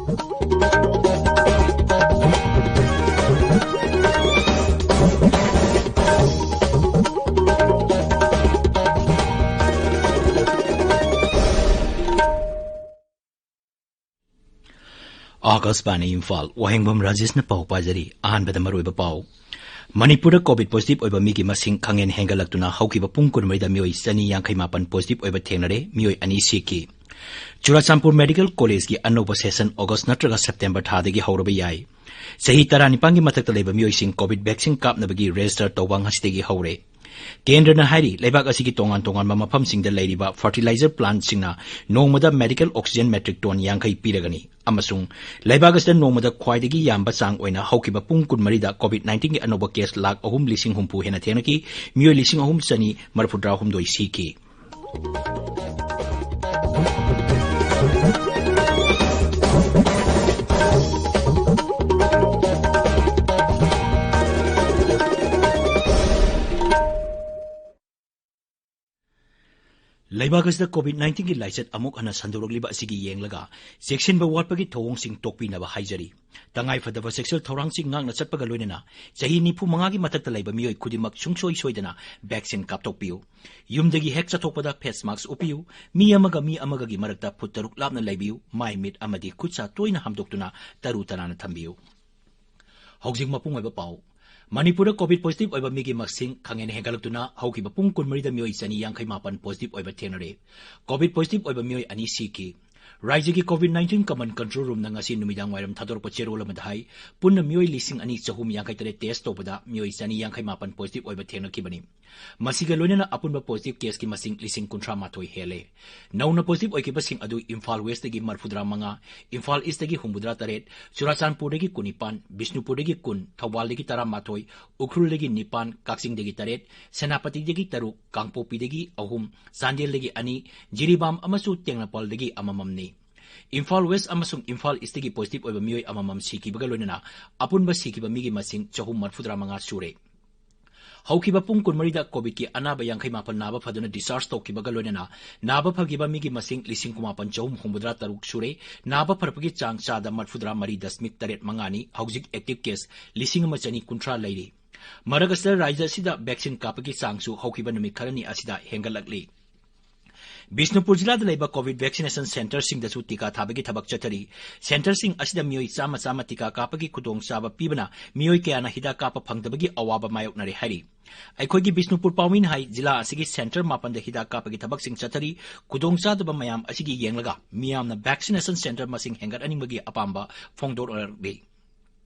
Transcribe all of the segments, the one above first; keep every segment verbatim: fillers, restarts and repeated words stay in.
ꯑꯥꯀꯥꯁꯕꯥꯅꯤ ꯏꯝꯐꯥꯜ, ꯋꯥꯍꯦꯡꯕꯝ ꯔꯥꯖꯦꯁꯅ ꯄꯥꯎ ꯄꯥꯖꯔꯤ꯫ ꯑꯍꯥꯟꯕꯗ ꯃꯔꯨꯑꯣꯏꯕ ꯄꯥꯎ꯫ ꯃꯅꯤꯄꯨꯔꯗ ꯀꯣꯚꯤꯗ ꯄꯣꯖꯤꯇꯤꯚ ꯑꯣꯏꯕ ꯃꯤꯒꯤ ꯃꯁꯤꯡ ꯈꯪꯍꯦꯟ ꯍꯦꯟꯒꯠꯂꯛꯇꯨꯅ ꯍꯧꯈꯤꯕ ꯄꯨꯡ ꯀꯨꯟꯃꯔꯤꯗ ꯃꯤꯑꯣꯏ ꯆꯅꯤ ꯌꯥꯡꯈꯩ ꯃꯥꯄꯟ ꯄꯣꯖꯤꯇꯤꯚ ꯑꯣꯏꯕ ꯊꯦꯡꯅꯔꯦ, ꯃꯤꯑꯣꯏ ꯑꯅꯤ ꯁꯤꯈꯤ꯫ ꯆꯨꯔꯥꯆꯥꯟꯄꯨꯔ ꯃꯦꯗꯤꯀꯦꯜ ꯀꯣꯂꯦꯖꯀꯤ ꯑꯅꯧꯕ ꯁꯦꯁꯟ ꯑꯣꯒꯁ ꯅꯠꯇ꯭ꯔꯒ ꯁꯦꯞꯇꯦꯝꯕꯔ ꯊꯥꯗꯒꯤ ꯍꯧꯔꯕ ꯌꯥꯏ꯫ ꯆꯍꯤ ꯇꯔꯥꯅꯤꯄꯥꯟꯒꯤ ꯃꯊꯛꯇ ꯂꯩꯕ ꯃꯤꯑꯣꯏꯁꯤꯡ ꯀꯣꯚꯤꯗ ꯚꯦꯛꯁꯤꯟ ꯀꯥꯞꯅꯕꯒꯤ ꯔꯦꯖꯤꯁꯇꯔ ꯇꯧꯕ ꯉꯁꯤꯗꯒꯤ ꯍꯧꯔꯦ꯫ ꯀꯦꯟꯗ꯭ꯔꯅ ꯍꯥꯏꯔꯤ, ꯂꯩꯕꯥꯛ ꯑꯁꯤꯒꯤ ꯇꯣꯉꯥꯟ ꯇꯣꯉꯥꯟꯕ ꯃꯐꯝꯁꯤꯡꯗ ꯂꯩꯔꯤꯕ ꯐꯔꯇꯤꯂꯥꯏꯖꯔ ꯄ꯭ꯂꯥꯟꯠꯁꯤꯡꯅ ꯅꯣꯡꯃꯗ ꯃꯦꯗꯤꯀꯦꯜ ꯑꯣꯛꯁꯤꯖꯦꯟ ꯃꯦꯇ꯭ꯔꯤꯛ ꯇꯣꯟ ꯌꯥꯡꯈꯩ ꯄꯤꯔꯒꯅꯤ, ꯑꯃꯁꯨꯡ ꯂꯩꯕꯥꯛ ꯑꯁꯤꯗ ꯅꯣꯡꯃꯗ ꯈ꯭ꯋꯥꯏꯗꯒꯤ ꯌꯥꯝꯕ ꯆꯥꯡ ꯑꯣꯏꯅ ꯍꯧꯈꯤꯕ ꯄꯨꯡ ꯀꯨꯟꯃꯔꯤꯗ ꯀꯣꯚꯤꯗ ꯅꯥꯏꯟꯇꯤꯟꯒꯤ ꯑꯅꯧꯕ ꯀꯦꯁ ꯂꯥꯈ ꯑꯍꯨꯝ ꯂꯤꯁꯤꯡ ꯍꯨꯝꯐꯨ ꯍꯦꯟꯅ ꯊꯦꯡꯅꯈꯤ, ꯃꯤꯑꯣꯏ ꯂꯤꯁꯤꯡ ꯑꯍꯨꯝ ꯆꯅꯤ ꯃꯔꯤꯐꯨꯇꯔꯥꯍꯨꯝꯗꯣꯏ ꯁꯤꯈꯤ꯫ ꯂꯩꯕꯥꯛ ꯑꯁꯤꯗ ꯀꯣꯚꯤꯗ ꯅꯥꯏꯟꯇꯤꯟꯒꯤ ꯂꯥꯏꯆꯠ ꯑꯃꯨꯛ ꯍꯟꯅ ꯁꯟꯗꯣꯔꯛꯂꯤꯕ ꯑꯁꯤꯒꯤ ꯌꯦꯡꯂꯒ ꯆꯦꯛꯁꯤꯟꯕ ꯋꯥꯠꯄꯒꯤ ꯊꯧꯑꯣꯡꯁꯤꯡ ꯇꯣꯛꯄꯤꯅꯕ ꯍꯥꯏꯖꯔꯤ꯫ ꯇꯉꯥꯏ ꯐꯗꯕ ꯁꯦꯛꯁꯨꯑꯦꯜ ꯊꯧꯔꯥꯡꯁꯤꯡ ꯉꯥꯛꯅ ꯆꯠꯄꯒ ꯂꯣꯏꯅꯅ ꯆꯍꯤ ꯅꯤꯐꯨ ꯃꯉꯥꯒꯤ ꯃꯊꯛꯇ ꯂꯩꯕ ꯃꯤꯑꯣꯏ ꯈꯨꯗꯤꯡꯃꯛ ꯁꯨꯡꯁꯣꯏ ꯁꯣꯏꯗꯅ ꯚꯦꯛꯁꯤꯟ ꯀꯥꯞꯊꯣꯛꯄꯤꯌꯨ꯫ ꯌꯨꯝꯗꯒꯤ ꯍꯦꯛ ꯆꯠꯊꯣꯛꯄꯗ ꯐꯦꯁ ꯃꯥꯁꯛ ꯎꯞꯄꯤꯌꯨ꯫ ꯃꯤ ꯑꯃꯒ ꯃꯤ ꯑꯃꯒꯒꯤ ꯃꯔꯛꯇ ꯐꯨꯠ ꯇꯔꯨꯛ ꯂꯥꯞꯅ ꯂꯩꯕꯤꯌꯨ꯫ ꯃꯥꯏ, ꯃꯤꯠ ꯑꯃꯗꯤ ꯈꯨꯠꯁꯥ ꯇꯣꯏꯅ ꯍꯥꯝꯗꯣꯛꯇꯨꯅ ꯇꯔꯨ ꯇꯅꯥꯟꯅ ꯊꯝꯕꯤꯌꯨ꯫ ꯍꯧꯖꯤꯛ ꯃꯄꯨꯡ ꯑꯣꯏꯕ ꯄꯥꯎ꯫ ꯃꯅꯤꯄꯨꯔꯗ ꯀꯣꯚꯤꯗ ꯄꯣꯖꯤꯇꯤꯚ ꯑꯣꯏꯕ ꯃꯤꯒꯤ ꯃꯁꯤꯡ ꯈꯪꯍꯦꯟ ꯍꯦꯟꯒꯠꯂꯛꯇꯨꯅ ꯍꯧꯈꯤꯕ ꯄꯨꯡ ꯀꯨꯟꯃꯔꯤꯗ ꯃꯤꯑꯣꯏ ꯆꯅꯤ ꯌꯥꯡꯈꯩ ꯃꯥꯄꯟ ꯄꯣꯖꯤꯇꯤꯚ ꯑꯣꯏꯕ ꯊꯦꯡꯅꯔꯦ꯫ ꯀꯣꯚꯤꯗ ꯄꯣꯖꯤꯇꯤꯚ ꯑꯣꯏꯕ ꯃꯤꯑꯣꯏ ꯑꯅꯤ ꯁꯤꯈꯤ꯫ ꯔꯥꯖ꯭ꯌꯒꯤ ꯀꯣꯚꯤꯗ ꯅꯥꯏꯟꯇꯤꯟ ꯀꯃꯥꯟꯗ ꯀꯟꯇ꯭ꯔꯣꯜ ꯔꯨꯝꯅ ꯉꯁꯤ ꯅꯨꯃꯤꯗꯥꯡ ꯋꯥꯏꯔꯝ ꯊꯥꯗꯣꯔꯛꯄ ꯆꯦꯔꯣꯜ ꯑꯃꯗ ꯍꯥꯏ, ꯄꯨꯟꯅ ꯃꯤꯑꯣꯏ ꯂꯤꯁꯤꯡ ꯑꯅꯤ ꯆꯍꯨꯝ ꯌꯥꯡꯈꯩ ꯇꯔꯦꯠ ꯇꯦꯁ ꯇꯧꯕꯗ ꯃꯤꯑꯣꯏ ꯆꯅꯤ ꯌꯥꯡꯈꯩ ꯃꯥꯄꯟ ꯄꯣꯖꯤꯇꯤꯚ ꯑꯣꯏꯕ ꯊꯦꯡꯅꯈꯤꯕꯅꯤ꯫ ꯃꯁꯤꯒ ꯂꯣꯏꯅꯅ ꯑꯄꯨꯟꯕ ꯄꯣꯖꯤꯇꯤꯚ ꯀꯦꯁꯀꯤ ꯃꯁꯤꯡ ꯂꯤꯁꯤꯡ ꯀꯨꯟꯊ꯭ꯔꯥ ꯃꯥꯊꯣꯏ ꯍꯦꯜꯂꯦ꯫ ꯅꯧꯅ ꯄꯣꯖꯤꯇꯤꯚ ꯑꯣꯏꯈꯤꯕꯁꯤꯡ ꯑꯗꯨ ꯏꯝꯐꯥꯜ ꯋꯦꯁꯇꯒꯤ ꯃꯔꯤꯐꯨꯇꯔꯥ ꯃꯉꯥ, ꯏꯝꯐꯥꯜ ꯏꯁꯇꯒꯤ ꯍꯨꯝꯐꯨꯇꯔꯥ ꯇꯔꯦꯠ, ꯆꯨꯔꯥꯆꯥꯟꯄꯨꯔꯗꯒꯤ ꯀꯨꯟꯅꯤꯄꯥꯟ, ꯕꯤꯁꯅꯨꯄꯨꯔꯗꯒꯤ ꯀꯨꯟ, ꯊꯧꯕꯥꯜꯗꯒꯤ ꯇꯔꯥꯃꯥꯊꯣꯏ, ꯎꯈ꯭ꯔꯨꯜꯗꯒꯤ ꯅꯤꯄꯥꯟ, ꯀꯛꯆꯤꯡꯗꯒꯤ ꯇꯔꯦꯠ, ꯁꯦꯅꯥꯄꯇꯤꯗꯒꯤ ꯇꯔꯨꯛ, ꯀꯥꯡꯄꯣꯛꯄꯤꯗꯒꯤ ꯑꯍꯨꯝ, ꯆꯥꯟꯗꯦꯜꯗꯒꯤ ꯑꯅꯤ, ꯖꯤꯔꯤꯕꯥꯝ ꯑꯃꯁꯨꯡ ꯇꯦꯡꯅꯧꯄꯜꯗꯒꯤ ꯑꯃꯃꯝꯅꯤ꯫ ꯏꯝꯐꯥꯜ ꯋꯦꯁ ꯑꯃꯁꯨꯡ ꯏꯝꯐꯥꯜ ꯏꯁꯇꯒꯤ ꯄꯣꯖꯤꯇꯤꯚ ꯑꯣꯏꯕ ꯃꯤꯑꯣꯏ ꯑꯃꯃꯝ ꯁꯤꯈꯤꯕꯒ ꯂꯣꯏꯅꯅ ꯑꯄꯨꯟꯕ ꯁꯤꯈꯤꯕ ꯃꯤꯒꯤ ꯃꯁꯤꯡ ꯆꯍꯨꯝ ꯃꯔꯤꯐꯨꯇꯔꯥ ꯃꯉꯥ ꯁꯨꯔꯦ꯫ ꯍꯧꯈꯤꯕ ꯄꯨꯡ ꯀꯨꯟꯃꯔꯤꯗ COVID-ꯀꯤ ꯑꯅꯥꯕ ꯌꯥꯡꯈꯩ ꯃꯥꯄꯟ ꯅꯥꯕ ꯐꯗꯨꯅ discharge ꯇꯧꯈꯤꯕꯒ ꯂꯣꯏꯅꯅ ꯅꯥꯕ ꯐꯈꯤꯕ ꯃꯤꯒꯤ ꯃꯁꯤꯡ ꯂꯤꯁꯤꯡ ꯀꯨꯟꯃꯥꯄꯟ ꯆꯍꯨꯝ ꯍꯨꯝꯐꯨꯇꯔꯥ ꯇꯔꯨꯛ ꯁꯨꯔꯦ꯫ ꯅꯥꯕ ꯐꯔꯛꯄꯒꯤ ꯆꯥꯡ ꯆꯥꯗ ꯃꯔꯤꯐꯨꯇꯔꯥ ꯃꯔꯤ ꯗꯁꯃꯤꯛ ꯇꯔꯦꯠ ꯃꯉꯥꯅꯤ꯫ ꯍꯧꯖꯤꯛ active case ꯂꯤꯁꯤꯡ ꯑꯃ ꯆꯅꯤ ꯀꯨꯟꯊ꯭ꯔꯥ ꯂꯩꯔꯤ꯫ ꯃꯔꯛ ꯑꯁꯤꯗ ꯔꯥꯖ꯭ꯌ ꯑꯁꯤꯗ vaccine ꯀꯥꯞꯄꯒꯤ ꯆꯥꯡꯁꯨ ꯍꯧꯈꯤꯕ ꯅꯨꯃꯤꯠ ꯈꯔꯅꯤ ꯑꯁꯤꯗ ꯍꯦꯟꯒꯠꯂꯛꯂꯤ꯫ ꯕꯤꯁꯅꯨꯄꯨꯔ ꯖꯤꯂꯥꯗ ꯂꯩꯕ COVID vaccination centreꯁꯤꯡꯗꯁꯨ ꯇꯤꯀꯥ ꯊꯥꯕꯒꯤ ꯊꯕꯛ ꯆꯠꯊꯔꯤ꯫ Centreꯁꯤꯡ ꯑꯁꯤꯗ ꯃꯤꯑꯣꯏ ꯆꯥꯝꯃ ꯆꯥꯝꯃ ꯇꯤꯀꯥ ꯀꯥꯞꯄꯒꯤ ꯈꯨꯗꯣꯡꯆꯥꯕ ꯄꯤꯕꯅ ꯃꯤꯑꯣꯏ ꯀꯌꯥꯅ ꯍꯤꯗꯥꯛ ꯀꯥꯞꯄ ꯐꯪꯗꯕꯒꯤ ꯑꯋꯥꯕ ꯃꯥꯌꯣꯛꯅꯔꯦ ꯍꯥꯏꯔꯤ꯫ ꯑꯩꯈꯣꯏꯒꯤ ꯕꯤꯁꯅꯨꯄꯨꯔ ꯄꯥꯎꯃꯤꯅ ꯍꯥꯏ, ꯖꯤꯂꯥ ꯑꯁꯤꯒꯤ centre ꯃꯥꯄꯟꯗ ꯍꯤꯗꯥꯛ ꯀꯥꯞꯄꯒꯤ ꯊꯕꯛꯁꯤꯡ ꯆꯠꯊꯔꯤ꯫ ꯈꯨꯗꯣꯡꯆꯥꯗꯕ ꯃꯌꯥꯝ ꯑꯁꯤꯒꯤ ꯌꯦꯡꯂꯒ ꯃꯤꯌꯥꯝꯅ vaccination centre ꯃꯁꯤꯡ ꯍꯦꯟꯒꯠꯍꯟꯅꯤꯡꯕꯒꯤ ꯑꯄꯥꯝꯕ ꯐꯣꯡꯗꯣꯔꯛꯂꯤ꯫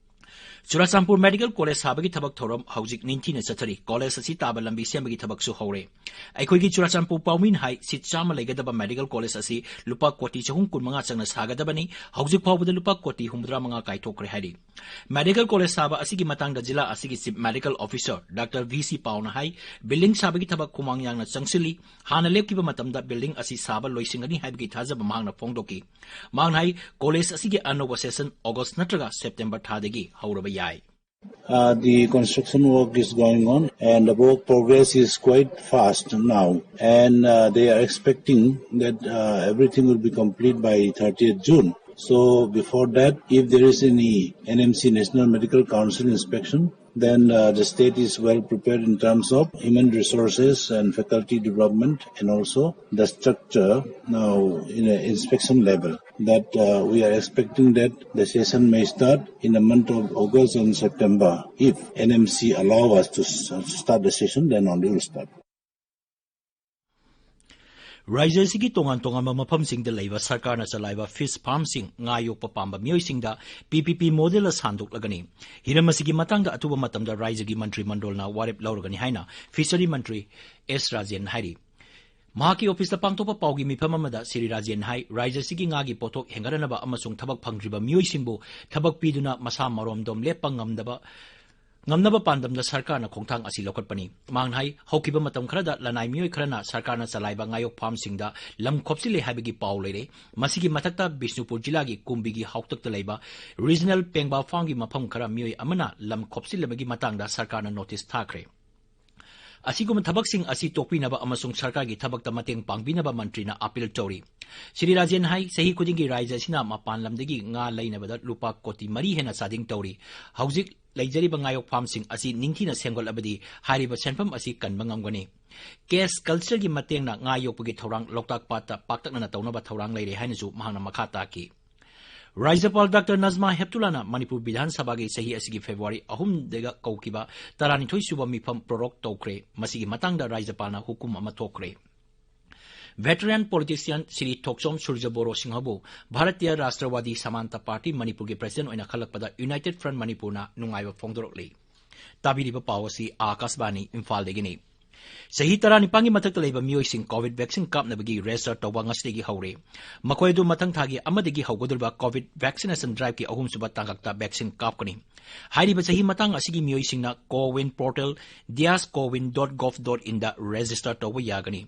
ꯆꯨꯔꯥꯆꯥꯟꯄꯨꯔ Medical College ꯁꯥꯕꯒꯤ ꯊꯕꯛ ꯊꯧꯔꯝ ꯍꯧꯖꯤꯛ ꯅꯤꯡꯊꯤꯅ ꯆꯠꯊꯔꯤ꯫ College ꯑꯁꯤ ꯇꯥꯕ ꯂꯝꯕꯤ ꯁꯦꯝꯕꯒꯤ ꯊꯕꯛꯁꯨ ꯍꯧꯔꯦ꯫ ꯑꯩꯈꯣꯏꯒꯤ ꯆꯨꯔꯥꯆꯥꯟꯄꯨꯔ ꯄꯥꯎꯃꯤꯅ ꯍꯥꯏ, ꯁꯤꯠ ꯆꯥꯝꯃ ꯂꯩꯒꯗꯕ medical college ꯑꯁꯤ ꯂꯨꯄꯥ ꯀꯣꯇꯤ ꯆꯍꯨꯝ ꯀꯨꯟꯃꯉꯥ ꯆꯪꯅ ꯁꯥꯒꯗꯕꯅꯤ꯫ ꯍꯧꯖꯤꯛ ꯐꯥꯎꯕꯗ ꯂꯨꯄꯥ ꯀꯣꯇꯤ ꯍꯨꯝꯐꯨꯇꯔꯥ ꯃꯉꯥ ꯀꯥꯏꯊꯣꯛꯈ꯭ꯔꯦ ꯍꯥꯏꯔꯤ꯫ Medical college ꯁꯥꯕ ꯑꯁꯤꯒꯤ ꯃꯇꯥꯡꯗ ꯖꯤꯂꯥ ꯑꯁꯤꯒꯤ Chief Medical Officer Doctor V C ꯄꯥꯎꯅ ꯍꯥꯏ, building ꯁꯥꯕꯒꯤ ꯊꯕꯛ ꯈꯨꯃꯥꯡ ꯌꯥꯡꯅ ꯆꯪꯁꯤꯜꯂꯤ꯫ ꯍꯥꯟꯅ ꯂꯦꯞꯈꯤꯕ ꯃꯇꯝꯗ building ꯑꯁꯤ ꯁꯥꯕ ꯂꯣꯏꯁꯤꯟꯒꯅꯤ ꯍꯥꯏꯕꯒꯤ ꯊꯥꯖꯕ ꯃꯍꯥꯛꯅ ꯐꯣꯡꯗꯣꯛꯈꯤ꯫ ꯃꯍꯥꯛꯅ ꯍꯥꯏ, college ꯑꯁꯤꯒꯤ ꯑꯅꯧꯕ session August ꯅꯠꯇ꯭ꯔꯒ September ꯊꯥꯗꯒꯤ ꯍꯧꯔꯕ ꯌꯥꯏ꯫ Uh, the construction work is going on and the work progress is quite fast now, and uh, they are expecting that uh, everything will be complete by thirtieth June. So before that, if there is any N M C, National Medical Council inspection, then uh, the state is well prepared in terms of human resources and faculty development and also the structure now in an inspection level. That uh, we are expecting that the session may start in the month of August and September. If N M C allow us to s- start the session, then only we'll start. ꯔꯥꯖ꯭ꯌ ꯑꯁꯤꯒꯤ ꯇꯣꯉꯥꯟ ꯇꯣꯉꯥꯟꯕ ꯃꯐꯝꯁꯤꯡꯗ ꯂꯩꯕ ꯁꯔꯀꯥꯔꯅ ꯆꯂꯥꯏꯕ fish farmꯁꯤꯡ, ꯉꯥ ꯌꯣꯛꯄ ꯄꯥꯝꯕ ꯃꯤꯑꯣꯏꯁꯤꯡꯗ P P P modelꯅ ꯁꯥꯟꯗꯣꯛꯂꯒꯅꯤ꯫ ꯍꯤꯔꯝ ꯑꯁꯤꯒꯤ ꯃꯇꯥꯡꯗ ꯑꯊꯨꯕ ꯃꯇꯝꯗ ꯔꯥꯖ꯭ꯌꯒꯤ ꯃꯟꯇ꯭ꯔꯤ ꯃꯟꯗꯣꯜꯅ ꯋꯥꯔꯦꯞ ꯂꯧꯔꯒꯅꯤ ꯍꯥꯏꯅ Fishery ꯃꯟꯇ꯭ꯔꯤ ꯑꯦꯁ ꯔꯥꯖꯦꯟ ꯍꯥꯏꯔꯤ꯫ ꯃꯍꯥꯛꯀꯤ officeꯇ ꯄꯥꯡꯊꯣꯛꯄ ꯄꯥꯎꯒꯤ ꯃꯤꯐꯝ ꯑꯃꯗ ꯁ꯭ꯔꯤ ꯔꯥꯖꯦꯟ ꯍꯥꯏ, ꯔꯥꯖ꯭ꯌ ꯑꯁꯤꯒꯤ ꯉꯥꯒꯤ ꯄꯣꯠꯊꯣꯛ ꯍꯦꯟꯒꯠꯍꯟꯅꯕ ꯑꯃꯁꯨꯡ ꯊꯕꯛ ꯐꯪꯗ꯭ꯔꯤꯕ ꯃꯤꯑꯣꯏꯁꯤꯡꯕꯨ ꯊꯕꯛ ꯄꯤꯗꯨꯅ ꯃꯁꯥ ꯃꯔꯣꯝꯗꯣꯝ ꯂꯦꯞꯄ ꯉꯝꯗꯕ ꯉꯝꯅꯕ ꯄꯥꯟꯗꯝꯗ ꯁꯔꯀꯥꯔꯅ ꯈꯣꯡꯊꯥꯡ ꯑꯁꯤ ꯂꯧꯈꯠꯄꯅꯤ꯫ ꯃꯍꯥꯛꯅ ꯍꯥꯏ, ꯍꯧꯈꯤꯕ ꯃꯇꯝ ꯈꯔꯗ ꯂꯅꯥꯏ ꯃꯤꯑꯣꯏ ꯈꯔꯅ ꯁꯔꯀꯥꯔꯅ ꯆꯂꯥꯏꯕ ꯉꯥꯌꯣꯛ farmꯁꯤꯡꯗ ꯂꯝ ꯈꯣꯞꯆꯤꯜꯂꯦ ꯍꯥꯏꯕꯒꯤ ꯄꯥꯎ ꯂꯩꯔꯦ꯫ ꯃꯁꯤꯒꯤ ꯃꯊꯛꯇ ꯕꯤꯁꯅꯨꯄꯨꯔ ꯖꯤꯂꯥꯒꯤ ꯀꯨꯝꯕꯤꯒꯤ ꯍꯥꯎꯇꯛꯇ ꯂꯩꯕ regional ꯄꯦꯡꯕꯥ farmꯒꯤ ꯃꯐꯝ ꯈꯔ ꯃꯤꯑꯣꯏ ꯑꯃꯅ ꯂꯝ ꯈꯣꯞꯆꯤꯜꯂꯕꯒꯤ ꯃꯇꯥꯡꯗ ꯁꯔꯀꯥꯔꯅ notice ꯊꯥꯈ꯭ꯔꯦ꯫ ꯑꯁꯤꯒꯨꯝꯕ ꯊꯕꯛꯁꯤꯡ ꯑꯁꯤ ꯇꯣꯛꯄꯤꯅꯕ ꯑꯃꯁꯨꯡ ꯁꯔꯀꯥꯔꯒꯤ ꯊꯕꯛꯇ ꯃꯇꯦꯡ ꯄꯥꯡꯕꯤꯅꯕ ꯃꯟꯇ꯭ꯔꯤꯅ ꯑꯥꯄꯤꯜ ꯇꯧꯔꯤ꯫ ꯁ꯭ꯔꯤ ꯔꯥꯖꯦꯟ ꯍꯥꯏ, ꯆꯍꯤ ꯈꯨꯗꯤꯡꯒꯤ ꯔꯥꯖ꯭ꯌ ꯑꯁꯤꯅ ꯃꯄꯥꯟ ꯂꯝꯗꯒꯤ ꯉꯥ ꯂꯩꯅꯕꯗ ꯂꯨꯄꯥ ꯀꯣꯇꯤ ꯃꯔꯤ ꯍꯦꯟꯅ ꯆꯥꯗꯤꯡ ꯇꯧꯔꯤ꯫ ꯍꯧꯖꯤꯛ ꯂꯩꯖꯔꯤꯕ ꯉꯥꯌꯣꯛ ꯐꯥꯔꯝꯁꯤꯡ ꯑꯁꯤ ꯅꯤꯡꯊꯤꯅ ꯁꯦꯝꯒꯠꯂꯕꯗꯤ ꯍꯥꯏꯔꯤꯕ ꯁꯦꯟꯐꯝ ꯑꯁꯤ ꯀꯟꯕ ꯉꯝꯒꯅꯤ꯫ ꯀꯦꯁ ꯀꯜꯆꯔꯒꯤ ꯃꯇꯦꯡꯅ ꯉꯥ ꯌꯣꯛꯄꯒꯤ ꯊꯧꯔꯥꯡ ꯂꯣꯛꯇꯥꯛ ꯄꯥꯠꯇ ꯄꯥꯛꯇꯛꯅꯅ ꯇꯧꯅꯕ ꯊꯧꯔꯥꯡ ꯂꯩꯔꯦ ꯍꯥꯏꯅꯁꯨ ꯃꯍꯥꯛꯅ ꯃꯈꯥ ꯇꯥꯈꯤ꯫ ꯔꯥꯖ꯭ꯌꯄꯥꯜ ꯗꯥꯛꯇꯔ ꯅꯖꯃꯥ ꯍꯦꯞꯇꯨꯂꯥꯅ ꯃꯅꯤꯄꯨꯔ ꯕꯤꯙꯥꯟ ꯁꯚꯥꯒꯤ ꯆꯍꯤ ꯑꯁꯤꯒꯤ ꯐꯦꯕ꯭ꯔꯨꯋꯥꯔꯤ ꯑꯍꯨꯝꯗꯒꯤ ꯀꯧꯈꯤꯕ ꯇꯔꯥꯅꯤꯊꯣꯏ ꯁꯨꯕ ꯃꯤꯐꯝ ꯄ꯭ꯔꯣꯔꯣꯛ ꯇꯧꯈ꯭ꯔꯦ꯫ ꯃꯁꯤꯒꯤ ꯃꯇꯥꯡꯗ ꯔꯥꯖ꯭ꯌꯄꯥꯜꯅ ꯍꯨꯀꯨꯝ ꯑꯃ ꯊꯣꯛꯈ꯭ꯔꯦ꯫ ꯚꯦꯇꯔꯥꯟ ꯄꯣꯂꯤꯇꯤꯁꯤꯌꯥꯟ ꯁ꯭ꯔꯤ ꯊꯣꯛꯆꯣꯝ ꯁꯨꯔꯖ ꯕꯣꯔꯣ ꯁꯤꯡꯍꯕꯨ ꯚꯥꯔꯇꯤꯌ ꯔꯥꯁꯇ꯭ꯔꯋꯥꯗꯤ ꯁꯃꯥꯟꯇ ꯄꯥꯔꯇꯤ ꯃꯅꯤꯄꯨꯔꯒꯤ ꯄ꯭ꯔꯁꯤꯗꯦꯟꯠ ꯑꯣꯏꯅ ꯈꯜꯂꯛꯄꯗ ꯌꯨꯅꯥꯏꯇꯦꯗ ꯐ꯭ꯔꯟꯠ ꯃꯅꯤꯄꯨꯔꯅ ꯅꯨꯡꯉꯥꯏꯕ ꯐꯣꯡꯗꯣꯔꯛꯂꯤ꯫ ꯇꯥꯕꯤꯔꯤꯕ ꯄꯥꯎ ꯑꯁꯤ ꯑꯥꯀꯥꯁꯕꯥꯅꯤ ꯏꯝꯐꯥꯜꯗꯒꯤꯅꯤ꯫ ꯆꯍꯤ ꯇꯔꯥꯅꯤꯄꯥꯟꯒꯤ ꯃꯊꯛꯇ ꯂꯩꯕ ꯃꯤꯑꯣꯏꯁꯤꯡ ꯀꯣꯚꯤꯗ ꯚꯦꯛꯁꯤꯟ ꯀꯥꯞꯅꯕꯒꯤ ꯔꯦꯖꯤꯁꯇꯔ ꯇꯧꯕ ꯉꯁꯤꯗꯒꯤ ꯍꯧꯔꯦ꯫ ꯃꯈꯣꯏ ꯑꯗꯨ ꯃꯊꯪ ꯊꯥꯒꯤ ꯑꯃꯗꯒꯤ ꯍꯧꯒꯗꯧꯔꯤꯕ ꯀꯣꯚꯤꯗ ꯚꯦꯛꯁꯤꯅꯦꯁꯟ ꯗ꯭ꯔꯥꯏꯚꯀꯤ ꯑꯍꯨꯝꯁꯨꯕ ꯇꯥꯡꯀꯛꯇ ꯚꯦꯛꯁꯤꯟ ꯀꯥꯞꯀꯅꯤ꯫ ꯍꯥꯏꯔꯤꯕ ꯆꯍꯤ ꯃꯇꯥꯡ ꯑꯁꯤꯒꯤ ꯃꯤꯑꯣꯏꯁꯤꯡꯅ ꯀꯣꯋꯤꯟ ꯄꯣꯔꯇꯦꯜ, ꯗꯤꯌꯥꯁ CoWIN dot gov dot in register ꯇꯧꯕ ꯌꯥꯒꯅꯤ꯫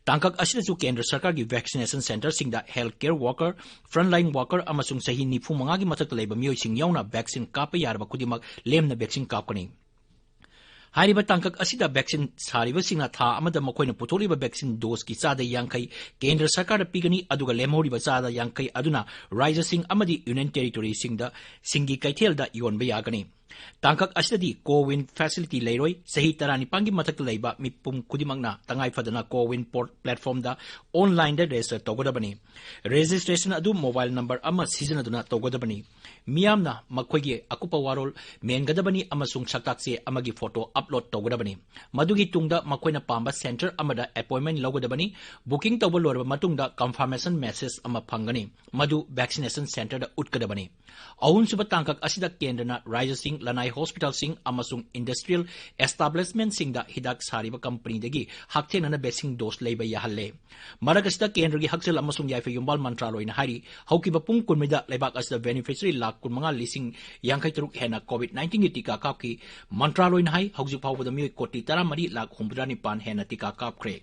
ꯇꯥꯡꯀꯛ ꯑꯁꯤꯗꯁꯨ ꯀꯦꯟꯗ꯭ꯔ ꯁꯔꯀꯥꯔꯒꯤ ꯚꯦꯛꯁꯤꯅꯦꯁꯟ ꯁꯦꯟꯇꯔꯁꯤꯡꯗ health care worker, frontline worker ꯑꯃꯁꯨꯡ ꯆꯍꯤ ꯅꯤꯐꯨ ꯃꯉꯥꯒꯤ ꯃꯊꯛꯇ ꯂꯩꯕ ꯃꯤꯑꯣꯏꯁꯤꯡ ꯌꯥꯎꯅ ꯚꯦꯛꯁꯤꯟ ꯀꯥꯞꯄ ꯌꯥꯔꯕ ꯈꯨꯗꯤꯡꯃꯛ ꯂꯦꯝꯅ ꯚꯦꯛꯁꯤꯟ ꯀꯥꯞꯀꯅꯤ꯫ ꯍꯥꯏꯔꯤꯕ ꯇꯥꯡꯀꯛ ꯑꯁꯤꯗ ꯚꯦꯛꯁꯤꯟ ꯁꯥꯔꯤꯕꯁꯤꯡꯅ ꯊꯥ ꯑꯃꯗ ꯃꯈꯣꯏꯅ ꯄꯨꯊꯣꯛꯂꯤꯕ ꯚꯦꯛꯁꯤꯟ ꯗꯣꯁꯀꯤ ꯆꯥꯗ ꯌꯥꯡꯈꯩ ꯀꯦꯟꯗ꯭ꯔ ꯁꯔꯀꯥꯔꯗ ꯄꯤꯒꯅꯤ, ꯑꯗꯨꯒ ꯂꯦꯝꯍꯧꯔꯤꯕ ꯆꯥꯗ ꯌꯥꯡꯈꯩ ꯑꯗꯨꯅ ꯔꯥꯖ꯭ꯌꯁꯤꯡ ꯑꯃꯗꯤ ꯌꯨꯅꯤꯌꯟ ꯇꯦꯔꯤꯇꯣꯔꯤꯁꯤꯡꯗ, ꯁꯤꯡꯒꯤ ꯀꯩꯊꯦꯜꯗ ꯌꯣꯟꯕ ꯌꯥꯒꯅꯤ꯫ ꯇꯥꯡꯀꯛ ꯑꯁꯤꯗꯗꯤ ꯀꯣꯋꯤꯟ ꯐꯦꯁꯤꯂꯤꯇꯤ ꯂꯩꯔꯣꯏ꯫ ꯆꯍꯤ ꯇꯔꯥꯅꯤꯄꯥꯟꯒꯤ ꯃꯊꯛꯇ ꯂꯩꯕ ꯃꯤꯄꯨꯝ ꯈꯨꯗꯤꯡꯃꯛꯅ ꯇꯉꯥꯏ ꯐꯗꯅ ꯀꯣꯋꯤꯟ ꯄꯣꯔ-, ꯄ꯭ꯂꯦꯠꯐꯣꯔꯝꯗ ꯑꯣꯟꯂꯥꯏꯟꯗ ꯔꯦꯖꯤꯁꯇꯔ ꯇꯧꯒꯗꯕꯅꯤ꯫ ꯔꯦꯖꯤꯁꯇ꯭ꯔꯦꯁꯟ ꯑꯗꯨ ꯃꯣꯕꯥꯏꯜ ꯅꯝꯕꯔ ꯑꯃ ꯁꯤꯖꯤꯟꯅꯗꯨꯅ ꯇꯧꯒꯗꯕꯅꯤ꯫ ꯃꯤꯌꯥꯝꯅ ꯃꯈꯣꯏꯒꯤ ꯑꯀꯨꯞꯄ ꯋꯥꯔꯣꯜ ꯃꯦꯟꯒꯗꯕꯅꯤ ꯑꯃꯁꯨꯡ ꯁꯛꯇꯥꯛ ꯆꯦ ꯑꯃꯒꯤ ꯐꯣꯇꯣ ꯑꯞꯂꯣꯗ ꯇꯧꯒꯗꯕꯅꯤ꯫ ꯃꯗꯨꯒꯤ ꯇꯨꯡꯗ ꯃꯈꯣꯏꯅ ꯄꯥꯝꯕ ꯁꯦꯟꯇꯔ ꯑꯃꯗ ꯑꯦꯄꯣꯏꯟꯃꯦꯟꯠ ꯂꯧꯒꯗꯕꯅꯤ꯫ ꯕꯨꯀꯤꯡ ꯇꯧꯕ ꯂꯣꯏꯔꯕ ꯃꯇꯨꯡꯗ ꯀꯟꯐꯥꯔꯃꯦꯁꯟ ꯃꯦꯁꯦꯖ ꯑꯃ ꯐꯪꯒꯅꯤ꯫ ꯃꯗꯨ ꯚꯦꯛꯁꯤꯅꯦꯁꯟ ꯁꯦꯟꯇꯔꯗ ꯎꯠꯀꯗꯕꯅꯤ꯫ ꯑꯍꯨꯝꯁꯨꯕ ꯇꯥꯡꯀꯛ ꯑꯁꯤꯗ ꯀꯦꯟꯗ꯭ꯔꯅ ꯔꯥꯖ꯭ꯌꯁꯤꯡ, ꯂꯅꯥꯏ ꯍꯣꯁꯄꯤꯇꯥꯜꯁꯤꯡ ꯑꯃꯁꯨꯡ ꯏꯟꯗꯁꯇ꯭ꯔꯤꯌꯦꯜ ꯑꯦꯁꯇꯥꯕ꯭ꯂꯤꯁꯃꯦꯟꯠꯁꯤꯡꯗ ꯍꯤꯗꯥꯛ ꯁꯥꯔꯤꯕ ꯀꯝꯄꯅꯤꯗꯒꯤ ꯍꯛꯊꯦꯡꯅꯅ ꯚꯦꯛꯁꯤꯟ ꯗꯣꯁ ꯂꯩꯕ ꯌꯥꯍꯜꯂꯦ꯫ ꯃꯔꯛ ꯑꯁꯤꯗ ꯀꯦꯟꯗ꯭ꯔꯒꯤ ꯍꯛꯁꯦꯜ ꯑꯃꯁꯨꯡ ꯌꯥꯏꯐ ꯌꯨꯝꯕꯥꯜ ꯃꯟꯇ꯭ꯔꯥꯂꯣꯏꯅ ꯍꯥꯏꯔꯤ, ꯍꯧꯈꯤꯕ ꯄꯨꯡ ꯀꯨꯟꯃꯔꯤꯗ ꯂꯩꯕꯥꯛ ꯑꯁꯤꯗ ꯕꯦꯅꯤꯐꯤꯁꯔꯤ ꯂꯥꯈ ꯀꯨꯟꯃꯉꯥ ꯂꯤꯁꯤꯡ ꯌꯥꯡꯈꯩ ꯇꯔꯨꯛ ꯍꯦꯟꯅ ꯀꯣꯚꯤꯗ ꯅꯥꯏꯟꯇꯤꯟꯒꯤ ꯇꯤꯀꯥ ꯀꯥꯞꯈꯤ꯫ ꯃꯟꯇ꯭ꯔꯥꯂꯣꯏꯅ ꯍꯥꯏ, ꯍꯧꯖꯤꯛ ꯐꯥꯎꯕꯗ ꯃꯤꯑꯣꯏ ꯀꯣꯇꯤ ꯇꯔꯥꯃꯔꯤ ꯂꯥꯈ ꯍꯨꯝꯐꯨꯇꯔꯥ ꯅꯤꯄꯥꯟ ꯍꯦꯟꯅ ꯇꯤꯀꯥ ꯀꯥꯞꯈ꯭ꯔꯦ꯫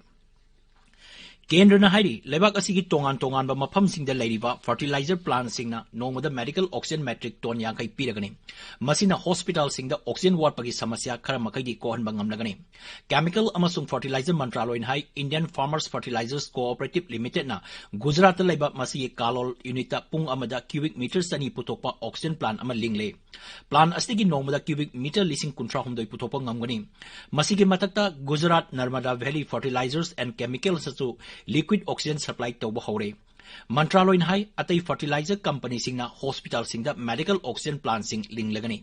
ꯀꯦꯟꯗ꯭ꯔꯅ ꯍꯥꯏꯔꯤ, ꯂꯩꯕꯥꯛ ꯑꯁꯤꯒꯤ ꯇꯣꯉꯥꯟ ꯇꯣꯉꯥꯟꯕ ꯃꯐꯝꯁꯤꯡꯗ ꯂꯩꯔꯤꯕ fertilizer plantꯁꯤꯡꯅ ꯅꯣꯡꯃꯗ medical oxygen metric ton ꯌꯥꯡꯈꯩ ꯄꯤꯔꯒꯅꯤ꯫ ꯃꯁꯤꯅ hospitalꯁꯤꯡꯗ oxygen ꯋꯥꯠꯄꯒꯤ ꯁꯃꯁ꯭ꯌꯥ ꯈꯔ ꯃꯈꯩꯗꯤ ꯀꯣꯛꯍꯟꯕ ꯉꯝꯂꯒꯅꯤ꯫ Chemical ꯑꯃꯁꯨꯡ fertilizer ꯃꯟꯇ꯭ꯔꯥꯂꯣꯏꯅ ꯍꯥꯏ, Indian Farmers Fertilizers Cooperative Limitedꯅ ꯒꯨꯖꯔꯥꯠꯇ ꯂꯩꯕ ꯃꯁꯤꯒꯤ ꯀꯥꯂꯣꯜ unitꯇ ꯄꯨꯡ ꯑꯃꯗ cubic meter ꯆꯅꯤ ꯄꯨꯊꯣꯛꯄ oxygen plant ꯑꯃ ꯂꯤꯡꯂꯦ꯫ Plant ꯑꯁꯤꯗꯒꯤ ꯅꯣꯡꯃꯗ cubic meter ꯂꯤꯁꯤꯡ ꯀꯨꯟꯊ꯭ꯔꯥ ꯍꯨꯝꯗꯣꯏ ꯄꯨꯊꯣꯛꯄ ꯉꯝꯒꯅꯤ꯫ ꯃꯁꯤꯒꯤ ꯃꯊꯛꯇ Gujarat Narmada Valley Fertilizers and Chemicalsꯇꯁꯨ liquid oxygen supply ꯇꯧꯕ ꯍꯧꯔꯦ꯫ ꯃꯟꯇ꯭ꯔꯥꯂꯣꯏꯅ ꯍꯥꯏ, ꯑꯇꯩ fertilizer companyꯁꯤꯡꯅ hospitalꯁꯤꯡꯗ medical oxygen plantꯁꯤꯡ ꯂꯤꯡꯂꯒꯅꯤ꯫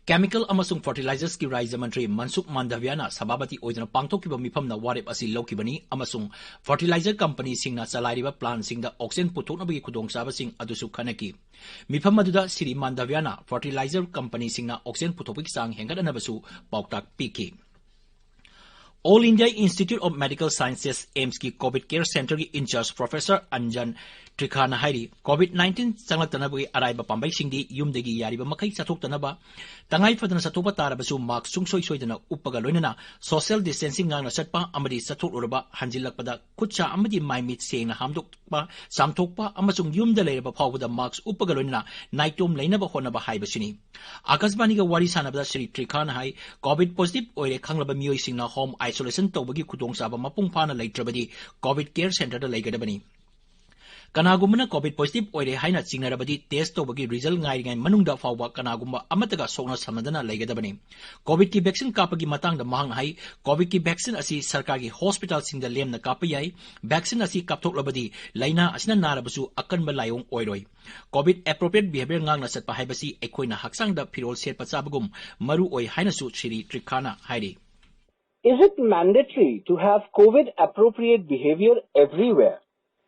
Chemical ꯑꯃꯁꯨꯡ fertilizersꯀꯤ ꯔꯥꯖ꯭ꯌ ꯃꯟꯇ꯭ꯔꯤ ꯃꯟꯁꯨꯈ ꯃꯥꯟꯗꯚ꯭ꯌꯥꯅ ꯁꯚꯥꯄꯇꯤ ꯑꯣꯏꯗꯨꯅ ꯄꯥꯡꯊꯣꯛꯈꯤꯕ ꯃꯤꯐꯝꯗ ꯋꯥꯔꯦꯞ ꯑꯁꯤ ꯂꯧꯈꯤꯕꯅꯤ ꯑꯃꯁꯨꯡ fertilizerꯀꯝꯄꯅꯤꯁꯤꯡꯅ ꯆꯂꯥꯏꯔꯤꯕ plantꯁꯤꯡꯗ oxygen ꯄꯨꯊꯣꯛꯅꯕꯒꯤ ꯈꯨꯗꯣꯡꯆꯥꯕꯁꯤꯡ ꯑꯗꯨꯁꯨ ꯈꯟꯅꯈꯤ꯫ ꯃꯤꯐꯝ ꯑꯗꯨꯗ ꯁ꯭ꯔꯤ ꯃꯥꯟꯗꯚ꯭ꯌꯥꯅ fertilizer companyꯁꯤꯡꯅ oxygen ꯄꯨꯊꯣꯛꯄꯒꯤ ꯆꯥꯡ ꯍꯦꯟꯒꯠꯍꯟꯅꯕꯁꯨ ꯄꯥꯎꯇꯥꯛ ꯄꯤꯈꯤ꯫ All India Institute of Medical Sciences, AIIMSꯀꯤ COVID Care Centreꯒꯤ in-charge Professor Anjan Trikhana ꯍꯥꯏꯔꯤ, COVID nineteen ꯆꯪꯂꯛꯇꯅꯕꯒꯤ ꯑꯔꯥꯏꯕ ꯄꯥꯝꯕꯩꯁꯤꯡꯗꯤ ꯌꯨꯝꯗꯒꯤ ꯌꯥꯔꯤꯕ ꯃꯈꯩ ꯆꯠꯊꯣꯛꯇꯅꯕ, ꯇꯉꯥꯏ ꯐꯗꯅ ꯆꯠꯊꯣꯛꯄ ꯇꯥꯔꯕꯁꯨ mask ꯁꯨꯡꯁꯣꯏ ꯁꯣꯏꯗꯅ ꯎꯞꯄꯒ ꯂꯣꯏꯅꯅ social distancing ꯉꯥꯛꯅ ꯆꯠꯄ ꯑꯃꯗꯤ ꯆꯠꯊꯣꯛꯂꯨꯔꯕ ꯍꯟꯖꯤꯜꯂꯛꯄꯗ ꯈꯨꯠ ꯁꯥ ꯑꯃꯗꯤ ꯃꯥꯏ ꯃꯤꯠ ꯁꯦꯡꯅ ꯍꯥꯝꯗꯣꯛꯄ, ꯆꯥꯝꯊꯣꯛꯄ ꯑꯃꯁꯨꯡ ꯌꯨꯝꯗ ꯂꯩꯔꯕ ꯐꯥꯎꯕꯗ mask ꯎꯞꯄꯒ ꯂꯣꯏꯅꯅ ꯅꯥꯏꯇꯣꯝ ꯂꯩꯅꯕ ꯍꯣꯠꯅꯕ ꯍꯥꯏꯕꯁꯤꯅꯤ꯫ ꯑꯥꯀꯥꯁꯕꯥꯅꯤꯒ ꯋꯥꯔꯤ ꯁꯥꯟꯅꯕꯗ ꯁ꯭ꯔꯤ ꯇ꯭ꯔꯤꯈꯥꯅ ꯍꯥꯏ, COVID positive ꯑꯣꯏꯔꯦ ꯈꯪꯂꯕ ꯃꯤꯑꯣꯏꯁꯤꯡꯅ home isolation ꯇꯧꯕꯒꯤ ꯈꯨꯗꯣꯡꯆꯥꯕ ꯃꯄꯨꯡ ꯐꯥꯅ ꯂꯩꯇ꯭ꯔꯕꯗꯤ COVID Care Centreꯗ ꯂꯩꯒꯗꯕꯅꯤ꯫ ꯀꯅꯥꯒꯨꯝꯕꯅ COVID positive ꯑꯣꯏꯔꯦ ꯍꯥꯏꯅ ꯆꯤꯡꯅꯔꯕꯗꯤ test ꯇꯧꯕꯒꯤ result ꯉꯥꯏꯔꯤꯉꯩ ꯃꯅꯨꯡꯗ ꯐꯥꯎꯕ ꯀꯅꯥꯒꯨꯝꯕ ꯑꯃꯠꯇꯒ ꯁꯣꯛꯅ ꯁꯝꯅꯗꯅ ꯂꯩꯒꯗꯕꯅꯤ꯫ COVIDꯀꯤ vaccine ꯀꯥꯞꯄꯒꯤ ꯃꯇꯥꯡꯗ ꯃꯍꯥꯛꯅ ꯍꯥꯏ, COVIDꯀꯤ vaccine ꯑꯁꯤ ꯁꯔꯀꯥꯔꯒꯤ hospitalꯁꯤꯡꯗ ꯂꯦꯝꯅ ꯀꯥꯞꯄ ꯌꯥꯏ꯫ Vaccine ꯑꯁꯤ ꯀꯥꯞꯊꯣꯛꯂꯕꯗꯤ ꯂꯥꯏꯅꯥ ꯑꯁꯤꯅ ꯅꯥꯔꯕꯁꯨ ꯑꯀꯟꯕ ꯂꯥꯏꯑꯣꯡ ꯑꯣꯏꯔꯣꯏ꯫ COVID appropriate behavior ꯉꯥꯛꯅ ꯆꯠꯄ ꯍꯥꯏꯕꯁꯤ ꯑꯩꯈꯣꯏꯅ ꯍꯛꯆꯥꯡꯗ ꯐꯤꯔꯣꯜ ꯁꯦꯠꯄ ꯆꯥꯕꯒꯨꯝ ꯃꯔꯨ ꯑꯣꯏ ꯍꯥꯏꯅꯁꯨ ꯁ꯭ꯔꯤ ꯇ꯭ꯔꯤꯈꯥꯅ ꯍꯥꯏꯔꯤ꯫ Is it mandatory to have COVID appropriate behavior everywhere?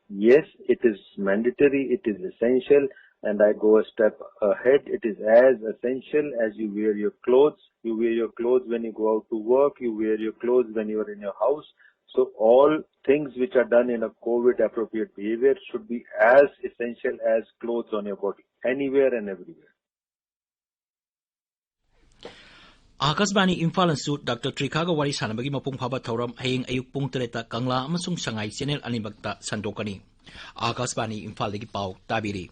Yes, it is mandatory, it is essential, and I go a step ahead. It is as essential as you wear your clothes. You wear your clothes when you go out to work, you wear your clothes when you are in your house. So all things which are done in a COVID appropriate behavior should be as essential as clothes on your body, anywhere and everywhere. ꯑꯥꯀꯥꯁꯕꯥꯅꯤ ꯏꯝꯐꯥꯜꯅꯁꯨ doctor ꯇ꯭ꯔꯤꯈꯥꯒ ꯋꯥꯔꯤ ꯁꯥꯟꯅꯕꯒꯤ ꯃꯄꯨꯡ ꯐꯥꯕ ꯊꯧꯔꯝ ꯍꯌꯦꯡ ꯑꯌꯨꯛ ꯄꯨꯡ ꯇꯔꯦꯠꯇ ꯀꯪꯂꯥ ꯑꯃꯁꯨꯡ ꯁꯉꯥꯏ ꯆꯦꯅꯦꯜ ꯑꯅꯤꯃꯛꯇ ꯁꯟꯗꯣꯛꯀꯅꯤ꯫ ꯑꯥꯀꯥꯁꯕꯥꯅꯤ ꯏꯝꯐꯥꯜꯗꯒꯤ ꯄꯥꯎ ꯇꯥꯕꯤꯔꯤ꯫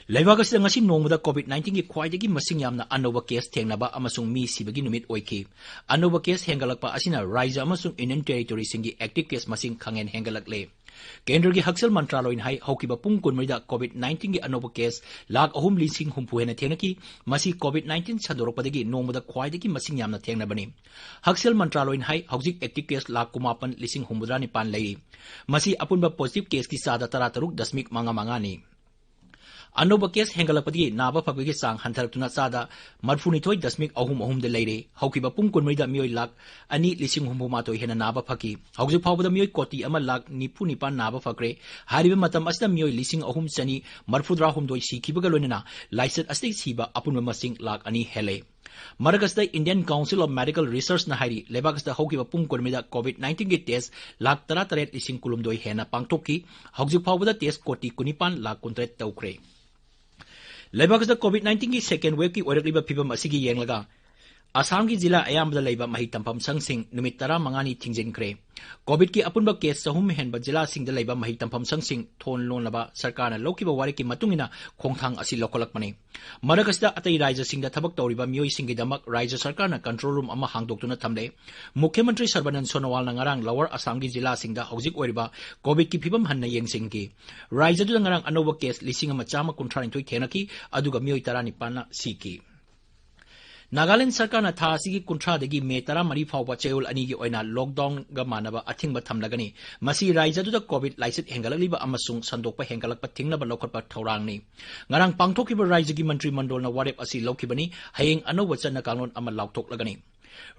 ꯂꯩꯕꯥꯛ ꯑꯁꯤꯗ ꯉꯁꯤ ꯅꯣꯡꯃꯗ COVID nineteenꯒꯤ ꯈ꯭ꯋꯥꯏꯗꯒꯤ ꯃꯁꯤꯡ ꯌꯥꯝꯅ ꯑꯅꯧꯕ ꯀꯦꯁ ꯊꯦꯡꯅꯕ ꯑꯃꯁꯨꯡ ꯃꯤ ꯁꯤꯕꯒꯤ ꯅꯨꯃꯤꯠ ꯑꯣꯏꯈꯤ꯫ ꯑꯅꯧꯕ ꯀꯦꯁ ꯍꯦꯟꯒꯠꯂꯛꯄ ꯑꯁꯤꯅ ꯔꯥꯖ꯭ꯌ ꯑꯃꯁꯨꯡ ꯌꯨꯅꯤꯌꯟ ꯇꯦꯔꯤꯇꯣꯔꯤꯁꯤꯡꯒꯤ ꯑꯦꯛꯇꯤꯚ ꯀꯦꯁ ꯃꯁꯤꯡ ꯈꯪꯍꯦꯟ ꯍꯦꯟꯒꯠꯂꯛꯂꯦ꯫ ꯀꯦꯟꯗ꯭ꯔꯒꯤ ꯍꯛꯁꯦꯜ ꯃꯟꯇ꯭ꯔꯥꯂꯣꯏꯅ ꯍꯥꯏ, ꯍꯧꯈꯤꯕ ꯄꯨꯡ ꯀꯨꯟꯃꯔꯤꯗ COVID nineteenꯒꯤ ꯑꯅꯧꯕ ꯀꯦꯁ ꯂꯥꯈ ꯑꯍꯨꯝ ꯂꯤꯁꯤꯡ ꯍꯨꯝꯐꯨ ꯍꯦꯟꯅ ꯊꯦꯡꯅꯈꯤ꯫ ꯃꯁꯤ COVID nineteen ꯁꯟꯗꯣꯔꯛꯄꯗꯒꯤ ꯅꯣꯡꯃꯗ ꯈ꯭ꯋꯥꯏꯗꯒꯤ ꯃꯁꯤꯡ ꯌꯥꯝꯅ ꯊꯦꯡꯅꯕꯅꯤ꯫ ꯍꯛꯁꯦꯜ ꯃꯟꯇ꯭ꯔꯥꯂꯣꯏꯅ ꯍꯥꯏ, ꯍꯧꯖꯤꯛ ꯑꯦꯛꯇꯤꯚ ꯀꯦꯁ ꯂꯥꯈ ꯀꯨꯟꯃꯥꯄꯟ ꯂꯤꯁꯤꯡ ꯍꯨꯝꯐꯨꯇꯔꯥ ꯅꯤꯄꯥꯟ ꯂꯩꯔꯤ꯫ ꯃꯁꯤ ꯑꯄꯨꯟꯕ ꯄꯣꯖꯤꯇꯤꯚ ꯀꯦꯁꯀꯤ ꯆꯥꯗ ꯇꯔꯥꯇꯔꯨꯛ ꯗꯁꯃꯤꯛ ꯃꯉꯥ ꯃꯉꯥꯅꯤ꯫ ꯑꯅꯧꯕ ꯀꯦꯁ ꯍꯦꯟꯒꯠꯂꯛꯄꯗꯒꯤ ꯅꯥꯕ ꯐꯕꯒꯤ ꯆꯥꯡ ꯍꯟꯊꯔꯛꯇꯨꯅ ꯆꯥꯗ ꯃꯔꯤꯐꯨꯅꯤꯊꯣꯏ ꯗꯁꯃꯤꯛ ꯑꯍꯨꯝ ꯑꯍꯨꯝꯗ ꯂꯩꯔꯦ꯫ ꯍꯧꯈꯤꯕ ꯄꯨꯡ ꯀꯨꯟꯃꯔꯤꯗ ꯃꯤꯑꯣꯏ ꯂꯥꯈ ꯑꯅꯤ ꯂꯤꯁꯤꯡ ꯍꯨꯝꯐꯨ ꯃꯥꯊꯣꯏ ꯍꯦꯟꯅ ꯅꯥꯕ ꯐꯈꯤ꯫ ꯍꯧꯖꯤꯛ ꯐꯥꯎꯕꯗ ꯃꯤꯑꯣꯏ ꯀꯣꯇꯤ ꯑꯃ ꯂꯥꯈ ꯅꯤꯐꯨ ꯅꯤꯄꯥꯟ ꯅꯥꯕ ꯐꯈ꯭ꯔꯦ꯫ ꯍꯥꯏꯔꯤꯕ ꯃꯇꯝ ꯑꯁꯤꯗ ꯃꯤꯑꯣꯏ ꯂꯤꯁꯤꯡ ꯑꯍꯨꯝ ꯆꯅꯤ ꯃꯔꯤꯐꯨꯇꯔꯥꯍꯨꯝꯗꯣꯏ ꯁꯤꯈꯤꯕꯒ ꯂꯣꯏꯅꯅ ꯂꯥꯏꯆꯠ ꯑꯁꯤꯗꯒꯤ ꯁꯤꯕ ꯑꯄꯨꯟꯕ ꯃꯁꯤꯡ ꯂꯥꯈ ꯑꯅꯤ ꯍꯦꯜꯂꯦ꯫ ꯃꯔꯛ ꯑꯁꯤꯗ Indian Council of Medical Researchꯅ ꯍꯥꯏꯔꯤ, ꯂꯩꯕꯥꯛ ꯑꯁꯤꯗ ꯍꯧꯈꯤꯕ ꯄꯨꯡ ꯀꯨꯟꯃꯔꯤꯗ COVID nineteenꯒꯤ ꯇꯦꯁ ꯂꯥꯈ ꯇꯔꯥꯇꯔꯦꯠ ꯂꯤꯁꯤꯡ ꯀꯨꯟꯍꯨꯝꯗꯣꯏ ꯍꯦꯟꯅ ꯄꯥꯡꯊꯣꯛꯈꯤ꯫ ꯍꯧꯖꯤꯛ ꯐꯥꯎꯕꯗ ꯇꯦꯁ ꯀꯣꯇꯤ ꯀꯨꯟꯅꯤꯄꯥꯟ ꯂꯥꯈ ꯀꯨꯟꯇꯔꯦꯠ ꯇꯧꯈ꯭ꯔꯦ꯫ ꯂꯩꯕꯥꯛ ꯑꯁꯤꯗ COVID nineteenꯒꯤ second waveꯀꯤ ꯑꯣꯏꯔꯛꯂꯤꯕ ꯐꯤꯕꯝ ꯑꯁꯤꯒꯤ ꯌꯦꯡꯂꯒ ꯑꯁꯥꯝꯒꯤ ꯖꯤꯂꯥ ꯑꯌꯥꯝꯕꯗ ꯂꯩꯕ ꯃꯍꯩ ꯇꯝꯐꯝ ꯁꯪꯁꯤꯡ ꯅꯨꯃꯤꯠ ꯇꯔꯥꯃꯉꯥꯅꯤ ꯊꯤꯡꯖꯤꯟꯈ꯭ꯔꯦ꯫ COVIDꯀꯤ ꯑꯄꯨꯟꯕ ꯀꯦꯁ ꯆꯍꯨꯝ ꯍꯦꯟꯕ ꯖꯤꯂꯥꯁꯤꯡꯗ ꯂꯩꯕ ꯃꯍꯩ ꯇꯝꯐꯝ ꯁꯪꯁꯤꯡ ꯊꯣꯟ ꯂꯣꯟꯅꯕ ꯁꯔꯀꯥꯔꯅ ꯂꯧꯈꯤꯕ ꯋꯥꯔꯦꯞꯀꯤ ꯃꯇꯨꯡ ꯏꯟꯅ ꯈꯣꯡꯊꯥꯡ ꯑꯁꯤ ꯂꯧꯈꯠꯂꯛꯄꯅꯤ꯫ ꯃꯔꯛ ꯑꯁꯤꯗ ꯑꯇꯩ ꯔꯥꯖ꯭ꯌꯁꯤꯡꯗ ꯊꯕꯛ ꯇꯧꯔꯤꯕ ꯃꯤꯑꯣꯏꯁꯤꯡꯒꯤꯗꯃꯛ ꯔꯥꯖ꯭ꯌ ꯁꯔꯀꯥꯔꯅ control room ꯑꯃ ꯍꯥꯡꯗꯣꯛꯇꯨꯅ ꯊꯝꯂꯦ꯫ ꯃꯨꯈ꯭ꯌ ꯃꯟꯇ꯭ꯔꯤ ꯁꯔꯕꯥꯅꯟꯗ ꯁꯣꯅꯣꯋꯥꯜꯅ ꯉꯔꯥꯡ Lower ꯑꯁꯥꯝꯒꯤ ꯖꯤꯂꯥꯁꯤꯡꯗ ꯍꯧꯖꯤꯛ ꯑꯣꯏꯔꯤꯕ COVIDꯀꯤ ꯐꯤꯕꯝ ꯍꯟꯅ ꯌꯦꯡꯁꯤꯟꯈꯤ꯫ ꯔꯥꯖ꯭ꯌꯗꯨꯗ ꯉꯔꯥꯡ ꯑꯅꯧꯕ ꯀꯦꯁ ꯂꯤꯁꯤꯡ ꯑꯃ ꯆꯥꯝꯃ ꯀꯨꯟꯊ꯭ꯔꯥꯅꯤꯊꯣꯏ ꯊꯦꯡꯅꯈꯤ, ꯑꯗꯨꯒ ꯃꯤꯑꯣꯏ ꯇꯔꯥꯅꯤꯄꯥꯟꯅ ꯁꯤꯈꯤ꯫ ꯅꯥꯒꯥꯂꯦꯟꯗ ꯁꯔꯀꯥꯔꯅ ꯊꯥ ꯑꯁꯤꯒꯤ ꯀꯨꯟꯊ꯭ꯔꯥꯗꯒꯤ ꯃꯦ ꯇꯔꯥꯃꯔꯤ ꯐꯥꯎꯕ ꯆꯌꯣꯜ ꯑꯅꯤꯒꯤ ꯑꯣꯏꯅ lockdownꯒ ꯃꯥꯟꯅꯕ ꯑꯊꯤꯡꯕ ꯊꯝꯂꯒꯅꯤ꯫ ꯃꯁꯤ ꯔꯥꯖ꯭ꯌꯗꯨꯗ COVID ꯂꯥꯏꯆꯠ ꯍꯦꯟꯒꯠꯂꯛꯂꯤꯕ ꯑꯃꯁꯨꯡ ꯁꯟꯗꯣꯛꯄ ꯍꯦꯟꯒꯠꯂꯛꯄ ꯊꯤꯡꯅꯕ ꯂꯧꯈꯠꯄ ꯊꯧꯔꯥꯡꯅꯤ꯫ ꯉꯔꯥꯡ ꯄꯥꯡꯊꯣꯛꯈꯤꯕ ꯔꯥꯖ꯭ꯌꯒꯤ ꯃꯟꯇ꯭ꯔꯤ ꯃꯟꯗꯣꯜꯅ ꯋꯥꯔꯦꯞ ꯑꯁꯤ ꯂꯧꯈꯤꯕꯅꯤ꯫ ꯍꯌꯦꯡ ꯑꯅꯧꯕ ꯆꯠꯅ ꯀꯥꯡꯂꯣꯟ ꯑꯃ ꯂꯥꯎꯊꯣꯛꯂꯒꯅꯤ꯫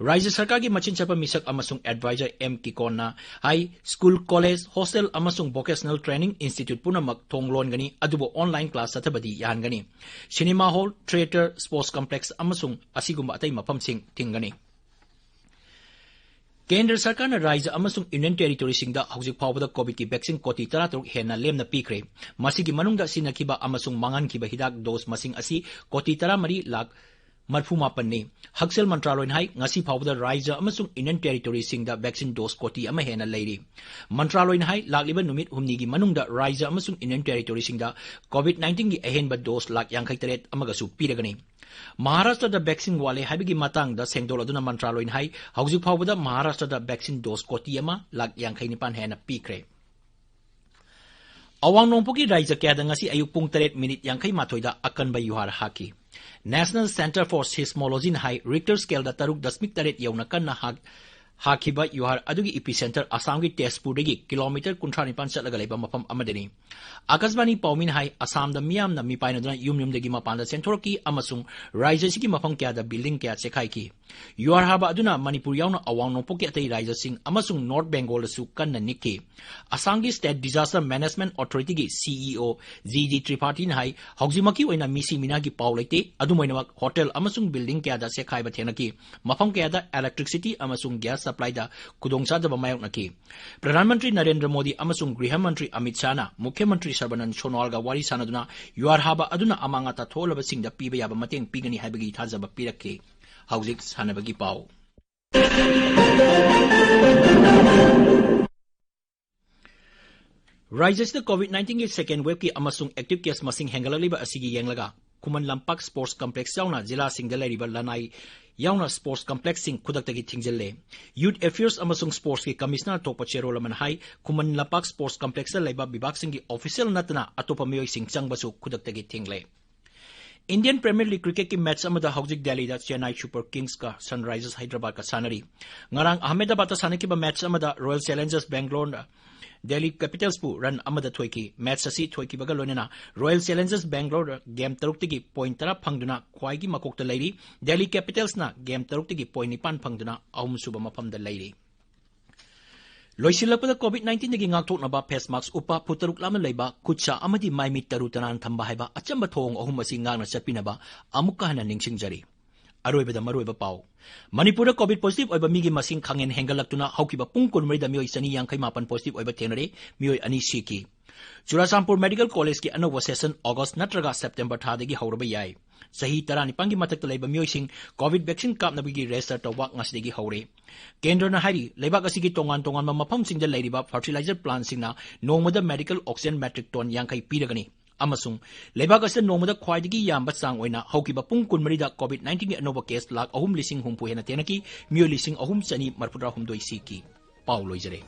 ꯔꯥꯖ꯭ꯌ ꯁꯔꯀꯥꯔꯒꯤ ꯃꯆꯤꯟ ꯆꯠꯄ ꯃꯤꯁꯛ ꯑꯃꯁꯨꯡ advisor ꯑꯦꯝ ꯀꯤꯀꯣꯟꯅ ꯍꯥꯏ, school, college, hostel ꯑꯃꯁꯨꯡ vocational training institute ꯄꯨꯝꯅꯃꯛ ꯊꯣꯡ ꯂꯣꯟꯒꯅꯤ, ꯑꯗꯨꯕꯨ online class ꯆꯠꯊꯕꯗꯤ ꯌꯥꯍꯟꯒꯅꯤ꯫ Cinema hall, theatre, sports complex ꯑꯃꯁꯨꯡ ꯑꯁꯤꯒꯨꯝꯕ ꯑꯇꯩ ꯃꯐꯝꯁꯤꯡ ꯊꯤꯡꯒꯅꯤ꯫ ꯀꯦꯟꯗ꯭ꯔ ꯁꯔꯀꯥꯔꯅ ꯔꯥꯖ꯭ꯌ ꯑꯃꯁꯨꯡ ꯌꯨꯅꯤꯌꯟ ꯇꯦꯔꯤꯇꯣꯔꯤꯁꯤꯡꯗ ꯍꯧꯖꯤꯛ ꯐꯥꯎꯕꯗ COVIDꯀꯤ vaccine ꯀꯣꯇꯤ ꯇꯔꯥꯇꯔꯨꯛ ꯍꯦꯟꯅ ꯂꯦꯝꯅ ꯄꯤꯈ꯭ꯔꯦ꯫ ꯃꯁꯤꯒꯤ ꯃꯅꯨꯡꯗ ꯁꯤꯖꯤꯟꯅꯈꯤꯕ ꯑꯃꯁꯨꯡ ꯃꯥꯡꯍꯟꯈꯤꯕ ꯍꯤꯗꯥꯛ dose ꯃꯁꯤꯡ ꯑꯁꯤ ꯀꯣꯇꯤ ꯇꯔꯥꯃꯔꯤ ꯂꯥꯈ ꯃꯔꯐꯨ ꯃꯥꯄꯟꯅꯤ꯫ ꯍꯛꯁꯦꯜ ꯃꯟꯇ꯭ꯔꯥꯂꯣꯏꯅ ꯍꯥꯏ, ꯉꯁꯤ ꯐꯥꯎꯕꯗ ꯔꯥꯏꯖ꯭ꯌ ꯑꯃꯁꯨꯡ Union Territoryꯁꯤꯡꯗ vaccine dose ꯀꯣꯇꯤ ꯑꯃ ꯍꯦꯟꯅ ꯂꯩꯔꯤ꯫ ꯃꯟꯇ꯭ꯔꯥꯂꯣꯏꯅ ꯍꯥꯏ, ꯂꯥꯛꯂꯤꯕ ꯅꯨꯃꯤꯠ ꯍꯨꯝꯅꯤꯒꯤ ꯃꯅꯨꯡꯗ ꯔꯥꯏꯖ꯭ꯌ ꯑꯃꯁꯨꯡ Union Territoryꯁꯤꯡꯗ COVID nineteenꯒꯤ ꯑꯍꯦꯟꯕ dose ꯂꯥꯈ ꯌꯥꯡꯈꯩ ꯇꯔꯦꯠ ꯑꯃꯒꯁꯨ ꯄꯤꯔꯒꯅꯤ꯫ ꯃꯍꯥꯔꯥꯁꯇ꯭ꯔꯗ vaccine ꯋꯥꯠꯂꯦ ꯍꯥꯏꯕꯒꯤ ꯃꯇꯥꯡꯗ ꯁꯦꯡꯗꯣꯛꯂꯗꯨꯅ ꯃꯟꯇ꯭ꯔꯥꯂꯣꯏꯅ ꯍꯥꯏ, ꯍꯧꯖꯤꯛ ꯐꯥꯎꯕꯗ ꯃꯍꯥꯔꯥꯁꯇ꯭ꯔꯗ vaccine dose ꯀꯣꯇꯤ ꯑꯃ ꯂꯥꯈ ꯌꯥꯡꯈꯩ ꯅꯤꯄꯥꯟ ꯍꯦꯟꯅ ꯄꯤꯈ꯭ꯔꯦ꯫ ꯑꯋꯥꯡ ꯅꯣꯡꯄꯣꯛꯀꯤ ꯔꯥꯏꯖ꯭ꯌ ꯀꯌꯥꯗ ꯉꯁꯤ ꯑꯌꯨꯛ ꯄꯨꯡ ꯇꯔꯦꯠ ꯃꯤꯅꯤꯠ ꯌꯥꯡꯈꯩ ꯃꯥꯊꯣꯏꯗ ꯑꯀꯟꯕ ꯌꯨꯍꯥꯔ ꯍꯥꯈꯤ꯫ National Centre for Seismologyꯅ high, Richter scaleꯗ ꯇꯔꯨꯛ ꯗꯁꯃꯤꯛ ꯇꯔꯦꯠ ꯌꯧꯅ ꯀꯟꯅ ꯍꯥ-, ꯍꯥꯈꯤꯕ ꯌꯨꯍꯥꯔ ꯑꯗꯨꯒꯤ epicentre ꯑꯁꯥꯝꯒꯤ ꯇꯦꯖꯄꯨꯔꯗꯒꯤ kilometre ꯀꯨꯟꯊ꯭ꯔꯥ ꯅꯤꯄꯥꯟ ꯆꯠꯂꯒ ꯂꯩꯕ ꯃꯐꯝ ꯑꯃꯗꯅꯤ꯫ ꯑꯀꯥꯁꯕꯥꯅꯤ ꯄꯥꯎꯃꯤꯅ ꯍꯥꯏ, ꯑꯁꯥꯝꯗ ꯃꯤꯌꯥꯝꯅ ꯃꯤꯄꯥꯏꯅꯗꯨꯅ ꯌꯨꯝ ꯌꯨꯝꯗꯒꯤ ꯃꯄꯥꯟꯗ ꯆꯦꯟꯊꯣꯔꯛꯈꯤ ꯑꯃꯁꯨꯡ ꯔꯥꯏꯖ꯭ꯌ ꯑꯁꯤꯒꯤ ꯃꯐꯝ ꯀꯌꯥꯗ building ꯀꯌꯥ ꯆꯦꯈꯥꯏꯈꯤ꯫ ꯌꯨꯍꯥꯔ ꯍꯥꯕ ꯑꯗꯨꯅ ꯃꯅꯤꯄꯨꯔ ꯌꯥꯎꯅ ꯑꯋꯥꯡ ꯅꯣꯡꯄꯣꯛꯀꯤ ꯑꯇꯩ ꯔꯥꯏꯖ꯭ꯌꯁꯤꯡ ꯑꯃꯁꯨꯡ North Bengalꯗꯁꯨ ꯀꯟꯅ ꯅꯤꯛꯈꯤ꯫ ꯑꯁꯥꯝꯒꯤ State Disaster Management Authorityꯒꯤ CEO G D ꯇ꯭ꯔꯤꯄꯥꯊꯤꯅ ꯍꯥꯏ, ꯍꯧꯖꯤꯛꯃꯛꯀꯤ ꯑꯣꯏꯅ ꯃꯤꯁꯤ ꯃꯤꯅꯥꯒꯤ ꯄꯥꯎ ꯂꯩꯇꯦ꯫ ꯑꯗꯨꯝ ꯑꯣꯏꯅꯃꯛ, hotel ꯑꯃꯁꯨꯡ building ꯀꯌꯥꯗ ꯆꯦꯈꯥꯏꯕ ꯊꯦꯡꯅꯈꯤ꯫ ꯃꯐꯝ ꯀꯌꯥꯗ electricity ꯑꯃꯁꯨꯡ gas supplyꯗ ꯈꯨꯗꯣꯡꯆꯥꯗꯕ ꯃꯥꯌꯣꯛꯅꯈꯤ꯫ ꯄ꯭ꯔꯙꯥꯟ ꯃꯟꯇ꯭ꯔꯤ ꯅꯔꯦꯟꯗ꯭ꯔ ꯃꯣꯗꯤ ꯑꯃꯁꯨꯡ ꯒ꯭ꯔꯤꯍ ꯃꯟꯇ꯭ꯔꯤ ꯑꯃꯤꯠ ꯁꯥꯍꯅ ꯃꯨꯈ꯭ꯌ ꯃꯟꯇ꯭ꯔꯤ ꯁꯔꯕꯥꯅꯟꯗ ꯁꯣꯅꯣꯋꯥꯜꯒ ꯋꯥꯔꯤ ꯁꯥꯅꯗꯨꯅ ꯌꯨꯍꯥꯔ ꯍꯥꯕ ꯑꯗꯨꯅ ꯑꯃꯥꯡ ꯑꯇꯥ ꯊꯣꯛꯍꯜꯂꯕꯁꯤꯡꯗ ꯄꯤꯕ ꯌꯥꯕ ꯃꯇꯦꯡ ꯄꯤꯒꯅꯤ ꯍꯥꯏꯕꯒꯤ ꯊꯥꯖꯕ ꯄꯤꯔꯛꯈꯤ꯫ ꯍꯧꯖꯤꯛ ꯁꯥꯟꯅꯕꯒꯤ ꯄꯥꯎ꯫ ꯔꯥꯏꯖ꯭ꯌ ꯑꯁꯤꯗ COVID nineteenꯒꯤ second waveꯀꯤ ꯑꯃꯁꯨꯡ active case ꯃꯁꯤꯡ ꯍꯦꯟꯒꯠꯂꯛꯂꯤꯕ ꯑꯁꯤꯒꯤ ꯌꯦꯡꯂꯒ, ꯈꯨꯃꯟ ꯂꯝꯄꯥꯛ Sports Complex ꯌꯥꯎꯅ ꯖꯤꯂꯥꯁꯤꯡꯗ ꯂꯩꯔꯤꯕ ꯂꯅꯥꯏ ꯌꯥꯎꯅ sports complexꯁꯤꯡ ꯈꯨꯗꯛꯇꯒꯤ ꯊꯤꯡꯖꯤꯜꯂꯦ꯫ Youth Affairs ꯑꯃꯁꯨꯡ Sportsꯀꯤ Commissioner ꯊꯣꯛꯄ ꯆꯦꯔꯣꯜ ꯑꯃꯅ ꯍꯥꯏ, ꯈꯨꯃꯟ ꯂꯝꯄꯥꯛ Sports Complexꯇ ꯂꯩꯕ ꯕꯤꯚꯥꯒꯁꯤꯡꯒꯤ official ꯅꯠꯇꯅ ꯑꯇꯣꯞꯄ ꯃꯤꯑꯣꯏꯁꯤꯡ ꯆꯪꯕꯁꯨ ꯈꯨꯗꯛꯇꯒꯤ ꯊꯤꯡꯂꯦ꯫ Indian Premier League cricketꯀꯤ match ꯑꯃꯗ ꯍꯧꯖꯤꯛ ꯗꯦꯜꯂꯤꯗ Chennai Super Kingsꯀ Sunrisers Hyderabadꯀ ꯁꯥꯟꯅꯔꯤ꯫ ꯉꯔꯥꯡ ꯑꯍꯃꯦꯗꯕꯥꯗꯇ ꯁꯥꯟꯅꯈꯤꯕ match ꯑꯃꯗ Royal Challengers Bangaloreꯅ Delhi Capitalsꯄꯨ run ꯑꯃꯗ ꯊꯣꯏꯈꯤ꯫ Match ꯑꯁꯤ ꯊꯣꯏꯈꯤꯕꯒ ꯂꯣꯏꯅꯅ Royal Challengers Bangalore game ꯇꯔꯨꯛꯇꯒꯤ point ꯇꯔꯥ ꯐꯪꯗꯨꯅ ꯈ꯭ꯋꯥꯏꯒꯤ ꯃꯀꯣꯛꯇ ꯂꯩꯔꯤ꯫ Delhi Capitalsꯅ game ꯇꯔꯨꯛꯇꯒꯤ point ꯅꯤꯄꯥꯟ ꯐꯪꯗꯨꯅ ꯑꯍꯨꯝꯁꯨꯕ ꯃꯐꯝꯗ ꯂꯩꯔꯤ꯫ ꯂꯣꯏꯁꯤꯜꯂꯛꯄꯗ, COVID nineteenꯗꯒꯤ ꯉꯥꯛꯊꯣꯛꯅꯕ face mask ꯎꯞꯄ, ꯐꯨꯠ ꯇꯔꯨꯛ ꯂꯥꯞꯅ ꯂꯩꯕ, ꯈꯨꯠ ꯁꯥ ꯑꯃꯗꯤ ꯃꯥꯏ ꯃꯤꯠ ꯇꯔꯨ ꯇꯅꯥꯟ ꯊꯝꯕ ꯍꯥꯏꯕ ꯑꯆꯝꯕ ꯊꯧꯑꯣꯡ ꯑꯍꯨꯝ ꯑꯁꯤ ꯉꯥꯛꯅ ꯆꯠꯄꯤꯅꯕ ꯑꯃꯨꯛꯀ ꯍꯟꯅ ꯅꯤꯡꯁꯤꯡꯖꯔꯤ꯫ ꯑꯔꯣꯏꯕꯗ ꯃꯔꯨꯑꯣꯏꯕ ꯄꯥꯎ꯫ ꯃꯅꯤꯄꯨꯔꯗ COVID positive ꯑꯣꯏꯕ ꯃꯤꯒꯤ ꯃꯁꯤꯡ ꯈꯪꯍꯦꯟ ꯍꯦꯟꯒꯠꯂꯛꯇꯨꯅ ꯍꯧꯈꯤꯕ ꯄꯨꯡ ꯀꯨꯟꯃꯔꯤꯗ ꯃꯤꯑꯣꯏ ꯆꯅꯤ ꯌꯥꯡꯈꯩ ꯃꯥꯄꯟ positive ꯑꯣꯏꯕ ꯊꯦꯡꯅꯔꯦ, ꯃꯤꯑꯣꯏ ꯑꯅꯤ ꯁꯤꯈꯤ꯫ ꯆꯨꯔꯥꯆꯥꯟꯄꯨꯔ Medical Collegeꯀꯤ ꯑꯅꯧꯕ session August ꯅꯠꯇ꯭ꯔꯒ September ꯊꯥꯗꯒꯤ ꯍꯧꯔꯕ ꯌꯥꯏ꯫ ꯆꯍꯤ ꯇꯔꯥꯅꯤꯄꯥꯟꯒꯤ ꯃꯊꯛꯇ ꯂꯩꯕ ꯃꯤꯑꯣꯏꯁꯤꯡ COVID vaccine ꯀꯥꯞꯅꯕꯒꯤ register ꯇꯧꯕ ꯉꯁꯤꯗꯒꯤ ꯍꯧꯔꯦ꯫ ꯀꯦꯟꯗ꯭ꯔꯅ ꯍꯥꯏꯔꯤ, ꯂꯩꯕꯥꯛ ꯑꯁꯤꯒꯤ ꯇꯣꯉꯥꯟ ꯇꯣꯉꯥꯟꯕ ꯃꯐꯝꯁꯤꯡꯗ ꯂꯩꯔꯤꯕ fertilizer plantꯁꯤꯡꯅ ꯅꯣꯡꯃꯗ medical oxygen metric ton ꯌꯥꯡꯈꯩ ꯄꯤꯔꯒꯅꯤ꯫ ꯑꯃꯁꯨꯡ ꯂꯩꯕꯥꯛ ꯑꯁꯤꯗ ꯅꯣꯡꯃꯗ ꯈ꯭ꯋꯥꯏꯗꯒꯤ ꯌꯥꯝꯕ ꯆꯥꯡ ꯑꯣꯏꯅ ꯍꯧꯈꯤꯕ ꯄꯨꯡ ꯀꯨꯟꯃꯔꯤꯗ COVID nineteenꯒꯤ ꯑꯅꯧꯕ case ꯂꯥꯈ ꯑꯍꯨꯝ ꯂꯤꯁꯤꯡ ꯍꯨꯝꯐꯨ ꯍꯦꯟꯅ ꯊꯦꯡꯅꯈꯤ, ꯃꯤꯑꯣꯏ ꯂꯤꯁꯤꯡ ꯑꯍꯨꯝ ꯆꯅꯤ ꯃꯔꯤꯐꯨꯇꯔꯥꯍꯨꯝꯗꯣꯏ ꯁꯤꯈꯤ꯫ ꯄꯥꯎ ꯂꯣꯏꯖꯔꯦ꯫